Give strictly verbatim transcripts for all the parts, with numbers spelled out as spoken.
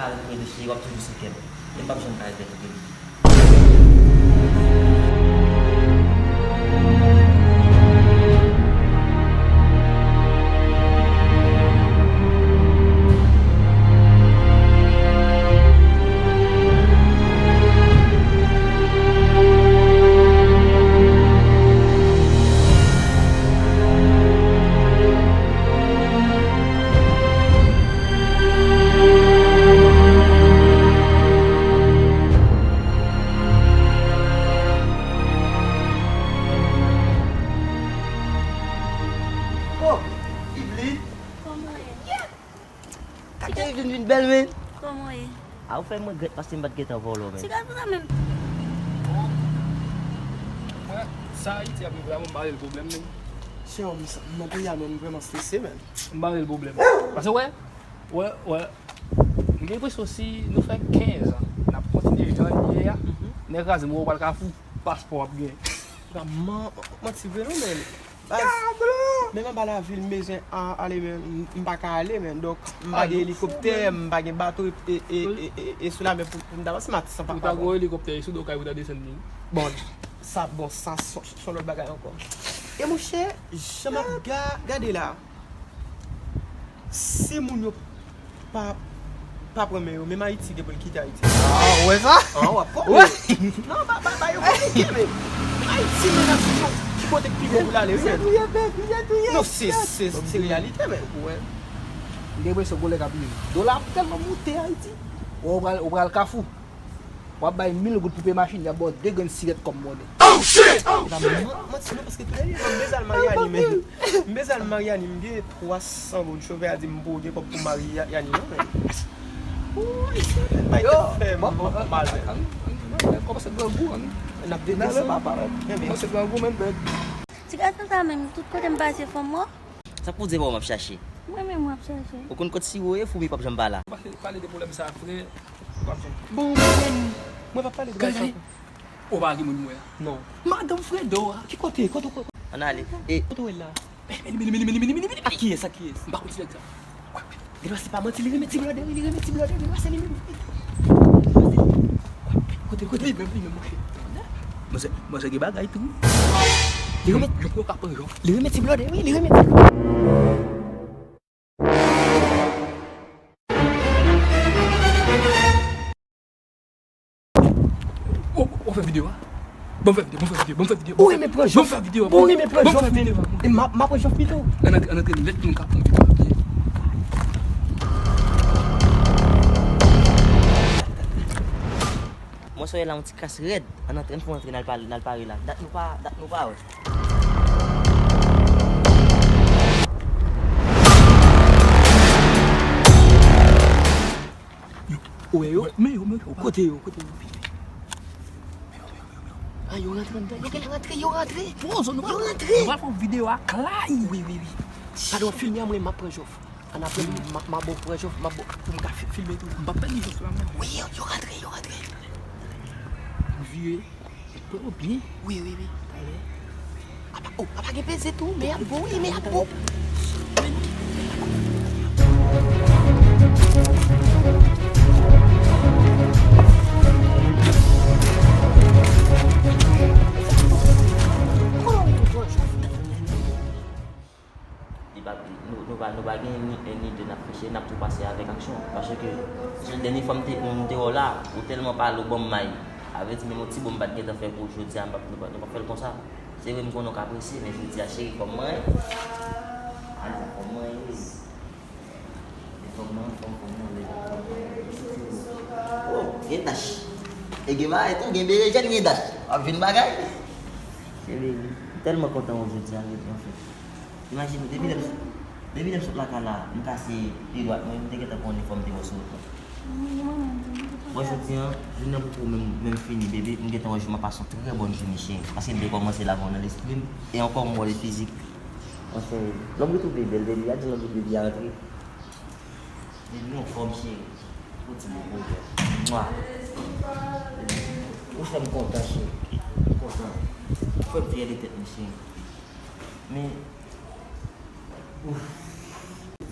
Al rete cheri, w ap toujou sou kè m. E m p ap janm ka regrèt ou, baby. Oh, Ibli. Kòman w ye? Kake vin vin bèl, men. Kòman w ye? A, ou fè m regrèt paske m pa t gentan vòlò, men. Ti gason sa menm. Wè, sa Ayiti ap rive la, mwen ba l pwoblèm, men. Chè, m nan peyi a, men m vrèman strese, men. M ba l pwoblèm. Paske, wè, wè, wè. M gen enpresyon si nou fè kenz an, n ap kontinye jan n ye a, nèg kraze m wè w pral Kafou, paspò w ap gen. Ou ka man-, manti vre non, men. Baz, menm anba lavil m bezwen a-, ale, men m, m pa ka ale, men. Donk, m pa gen elikoptè, m pa gen bato e, e, e, e, e, e sou lamè pou, pou m ta pase, m ap san pa. Ou ta gon elikoptè e sou do kay pou ta desann li. Bon, sa, bon, sa, se, se yon lòt bagay ankò. E monchè, jan m ap ga-, gade la. Si moun yo pa, pa pran men yo, menm Ayiti gen pou l kite Ayiti. Ah, ou wè sa? Ah, w ap konprann. Non, ba, ba, ba yo konplike, men. Ayiti, men, ap di yo ki kote k pi bon pou l ale, wi, men. Non, se, se, se reyalite, men. Ou wè. M gen enpresyon gon lè k ap rive. Dola ap tèlman moute Ayiti. Ou pral, ou pral Kafou. W ap bay mil goud pou peye machin, y ap ba w de grenn sirèt kòm monnen. Oh, shit! Oh, shit! Manti non, paske tou lè, m bezwen al Maryani, men. M bezwen al Maryani, m gen twa san goud, chofè a di m pou gen kòb pou Maryani non, men. Woy, se bay tèt fè m mal, men. Kòmanse grangou, an. N ap deplase. Kòmanse grangou, men, bèt. Ti gason sa menm, tout kote m pase, fò m wè. Sa k pou di e pa w m ap chache? Mwen menm w ap chache. Ou konn kot siwo ye, foumi p ap janm pa la. Pale, pale de pwoblèm sa, frè. Bon, mwen, mwen pa pale de bagay sa. Ou pa gen moun mwen an? Non. Madanm Fredo a. Ki kote? Kote, kote? Ann ale. E kote w la? Mini, mini, mini, mini, mini, mini. A kiyès, a kiyès? M pa konn ti nèg sa. Gen dwa se pa manti, li renmen ti blòdè, wi, li renmen ti blòdè, gen dwa se li menm. Kote, kote? Li menm, li menm, monchè. Monchè, monchè gen bagay tou. Li renmen, li renmen ti blòdè, wi, li renmen ti blòdè. Ou, ou fè videyo a? Ban m fè videyo, ban m fè videyo, ban m fè videyo. Ou renmen pran jòf? Ban m fè videyo. Ou renmen pran jòf, men. E m ap, m ap pran jòf pito. Ann antre, ann antre nèt pou nou ka pran videyo a byen. Mwen sonje la yon ti kras rèd. Ann antre, ann fè antre, n al pale, n al pare la. Dat nou pa, dat nou pa wè. Yo, ou wè yo? Men yo, men yo. Kote yo? Kote yo? Ah, yo rantre anndan. Yo genlè rantre, yo rantre. Bon, zòn nou pral, yo rantre. Nou pral fè yon videyo a klay. Wi, wi, wi. Gade w ap filme a, mwen, m ap pran jòf. Ann apre, m ap, m ap ba w pran jòf, m ap ba w, pou m ka fi-, filme tou. M p ap pèdi jòf la, mwen. Wi, yo, yo rantre, yo rantre. M vire. Pran yo byen. Wi, wi, wi. Talè. Apa, oh, apa gen peze tou, men y ap bon, wi, men y ap bon. Li pa, nou, nou pa, nou pa gen ni en ni de, n ap fè cheri, n ap tou pase avèk aksyon. Paske se dènye fwa m te, m te wè w la, ou tèlman pale, ou ban m may. Sa vle di menm yon ti bon m pa t gentan fè pou ou jodi a, m p ap, nou p ap, nou p ap fè l konsa. Se vre m konnen w ka prese, men jodi a cheri, kòm mwen, al la, kòm mwen ye. E kòm mwen, kòm, kòm mwen, lè, oh, gen tach. E gen bagay tou, gen berejèn, gen tach. W ap jwenn bagay. Cheri, m tèlman kontan wè w jodi a, anfen. Imajine w, depi lè m sot, depi lè m sot lakay la, m kase pye dwat mwen, m te gentan pran yon fòm te wè sou wout lan. Bon, jodi a, jounen an poko menm, menm fini, bebe, m gentan wè jou m ap pase yon trè bòn jounen, cheri. Paske m te kòmanse l avè w nan lespri m, e ankò m wè l fizik. Anfen, lòm yo twouve bèl, bebe, gade jan lòm yo bebe a antre. Bebe, ou anfòm, cheri. Ou ti bobo, mwa. Ou fè m kontan, cheri. M kontan. Ou fè m fyè de tèt mwen, cheri. Men, ouf.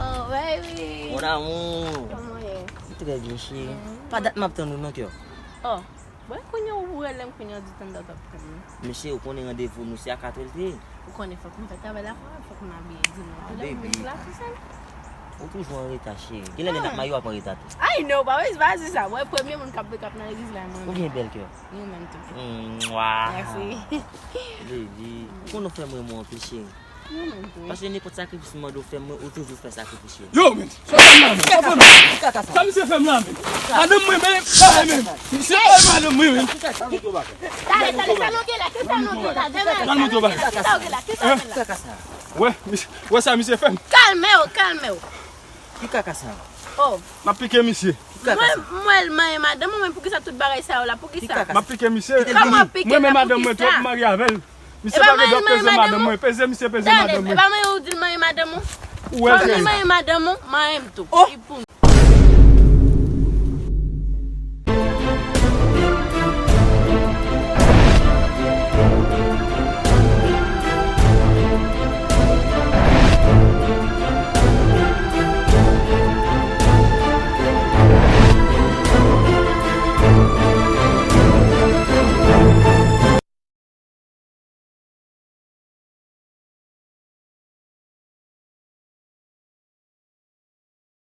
Oh, baby. Mon amour. Kòman w ye? M trè byen, cheri. Mm. Pa dat m ap tann ou non, kè. Oh. Bon, kounye a ou rele m, kounye a w di tannda w t ap tann mwen. Mesye, ou konnen randevou nou se a katrè l te ye. Ou konnen fòk m fè travay la, fòk m abiye di nou. Tande, m vin sou la tou sèl. Ou toujou an reta, cheri. Genlè lè n ap marye w ap an reta tou. I know, pa wè, pa di sa. Mwen, premye moun k ap wake up nan legliz la, mwen menm. Ou byen bèl, kè. Nou menm tou. Mwa. Mèsi. Baby, ou konnen w fè m renmen w anpil, cheri. Nou menm tou. Paske nenpòt sakrifis m mande w fè, mwen, ou toujou fè sakrifis yo. Yo, men, sa fè m la, men. Sa fè m la. Sa misye fè m la, men. Madanm mwen, men, sa, men. Misye, eh, madanm mwen, men. Talè, talè, sa nou gen la? Ki sa nou gen la? Ki sa w gen la? Ki sa w gen la? Wè, misye, wè sa misye fè m. Kalme w, kalme w. Ki kaka sa? Oh. M ap pike misye. Ki kaka sa? Mwen, mwen, l manyen madanm mwen, men poukisa tout bagay sa yo la? Poukisa? Ki kaka sa? M ap pike misye. Kòman w ap pike l la? Poukisa? Mwen men madanm mwen twòp, m marye avè l. Misye pa gen dwa peze madanm mwen. Peze misye, peze madanm mwen. Tande, e pa mwen ou di l manyen madanm ou? Ou wè l, cheri. Manyen madanm ou, manyen m tou. Oh!